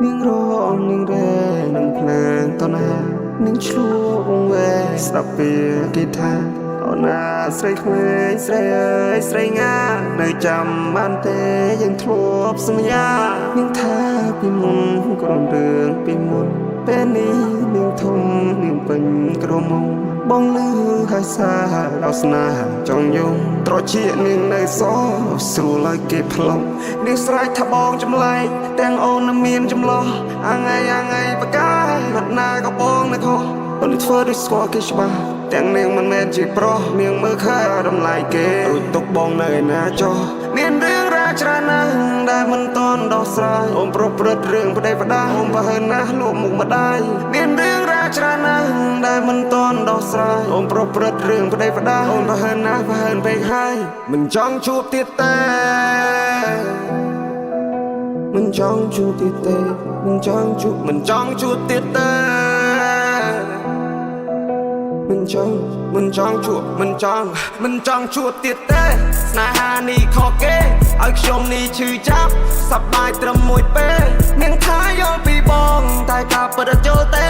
នាងរំនាងរែនឹងភ្លើងតណានាងឆ្លួវងវែស្ដាប់ពីគេថាអូនណាស្រីក្មេងស្រីអើយស្រីងានៅចាំបានទេយើងធ្លាប់សន្យានាងថាពីមុនក្រុមរឿងពីមុនពេលនេះនាងធំនាងពេញក្រមុំបងលឺហើយសាដល់ស្នេហ៍ចង់យំត្រជានាងនៅសស្រួលឲ្យគេផ្លុំនាងស្រែកថាបងចម្លែកទាំងអូននឹងមានចម្លោះអាងៃអាងៃបកាយណាត់ណាក៏បងនៅខុសអូនធ្វើដូចស្គាល់គេច្បាស់ទាំងនាងមិនមែនជាប្រុសនាងមើលឃើញឲ្យតម្លៃគេរួចទុកបងនៅឯណាចុះមានរឿងរ៉ាវច្រើនណាស់ដែលមិនតន់ដោះស្រាយអូនប្រព្រឹត្តរឿងប្តេផ្ដាអូនប្រហើនណាស់លោកមុខម្ដាយមានរឿងរ៉ាវច្រើនណាស់ដែលមិនតន់ដោះស្រាយអូនប្រព្រឹត្តរឿងប្តេផ្ដាអូនប្រហើនណាស់ប្រហើនពេកហើយមិនចង់ជួបទៀតទេមិនចង់ជួបទៀតទេមិនចង់ជួបមិនចង់ជួបទៀតទេមិនចង់មិនចង់ជួបមិនចង់មិនចង់ជួបទៀតទេស្នេហានេះខកគេឲ្យខ្ញុំនេះឈឺចាប់សប្បាយត្រឹមមួយពេលនាងថាយល់ពីបងតែការពិតអត់យល់ទេ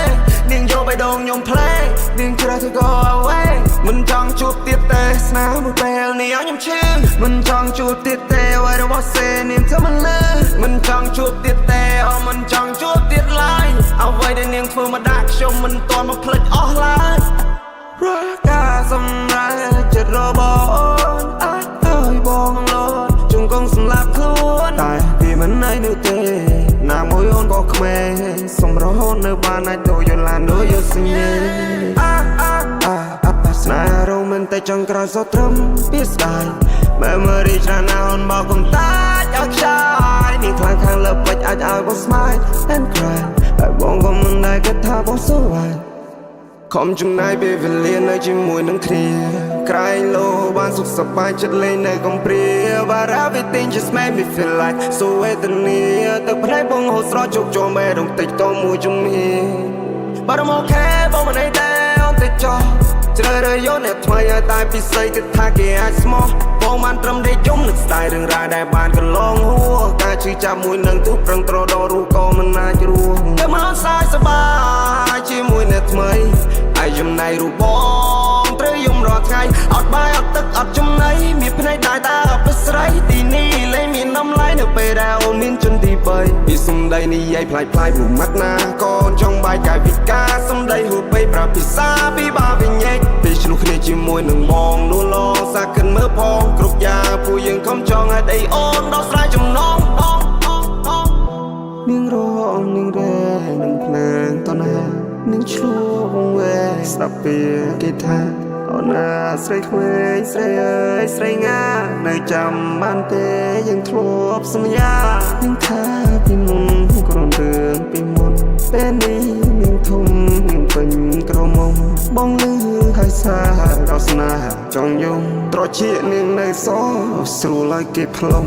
នាងយកបេះដូងខ្ញុំផ្លេនាងជ្រើសទៅ go away មិនចង់ជួបទៀតទេស្នេហ៍មួយពេលនេះឲ្យខ្ញុំឈឺមិនចង់ជួបទៀតទេអ្វីរបស់សេនាងធ្វើមិនលឺមិនចង់ជួបទៀតទេអូមិនចង់ជួបទៀតឡើយអ្វីដែលនាងធ្វើមកដាក់ខ្ញុំមិនទាន់មកភ្លេចអស់ឡើយ រាល់ការសម្រេចចិត្តរបស់អូនអាចឲ្យបងលត់ជង្គង់សម្លាប់ខ្លួនតែពីមិនអីនោះទេណាមួយអូនក៏ក្មេងសំរហូតនៅបានអាចទៅយល់ឡានដូចយកសញ្ញាអាអាអាអាស្នេហ៍រងមិនតែចង់ក្រោយសោះត្រឹមពីស្ដាយ Memory ច្រើនណាស់អូនមកកុំតាចឲ្យខ្ចាយនេះខ្លាំងខាងលើពេចអាចឲ្យបង smile and cry ហើយបងក៏មិនដែលគិតថាបង so right ខំចំណាយពេលវេលានៅជាមួយនឹងគ្នាក្រែងលោបានសុខសប្បាយចិត្តលេងនៅកំព្រា But everything just made me feel like so វេទនាទឹកភ្នែកបងហូរស្រស់ជោគជាំបេះដូងតិចតមួយជំហាន But I'm okay បងមិនអីទេអូនតិចចោះជ្រើសរើសយកអ្នកថ្មីឲ្យតែពិសីគិតថាគេអាចស្មោះបងបានត្រឹមដេកយំនឹកស្ដាយរឿងរ៉ាវដែលបានកន្លងហួរការឈឺចាប់មួយនឹងទូប្រឹងត្រដរស់ក៏មិនអាចរស់តែមកសាយសប្បាយជាមួយអ្នកថ្មីហើយចំណៃរូបបងត្រូវយំរាល់ថ្ងៃអត់បាយអត់ទឹកអត់ចំណីមានភ្នែកដែរតែអត់ប្រស្រីទីនេះលែងមានតម្លៃនៅពេលដែលអូនមានជនទី3ពីសំដីនិយាយផ្លាយផ្លាយព្រោះម៉ាត់ណាកូនចង់បាយកាយវិការសំដីហួពេកប្រាប់ភាសាពីបាវិញ្ញេពេលឆ្លោះគ្នាជាមួយនឹងបងនោះឡងសាកិនមើលផងគ្រប់យ៉ាងពួកយើងខំចង់ឲ្យដីអូនដោះស្រាយចំណងដងដងដងនាងរំនាងរែនឹងភ្លើងតណានាងឆ្លួវងវែស្ដាប់ពីគេថាអូនណាស្រីក្មេងស្រីអើយស្រីងានៅចាំបានទេយើងធ្លាប់សន្យានាងថាពីមុនក្រុមរឿងពីមុនពេលនេះនាងធំនាងពេញក្រមុំបងលឺហើយសាដល់ស្នេហ៍ចង់យំត្រជានាងនៅសស្រួលឲ្យគេផ្លុំ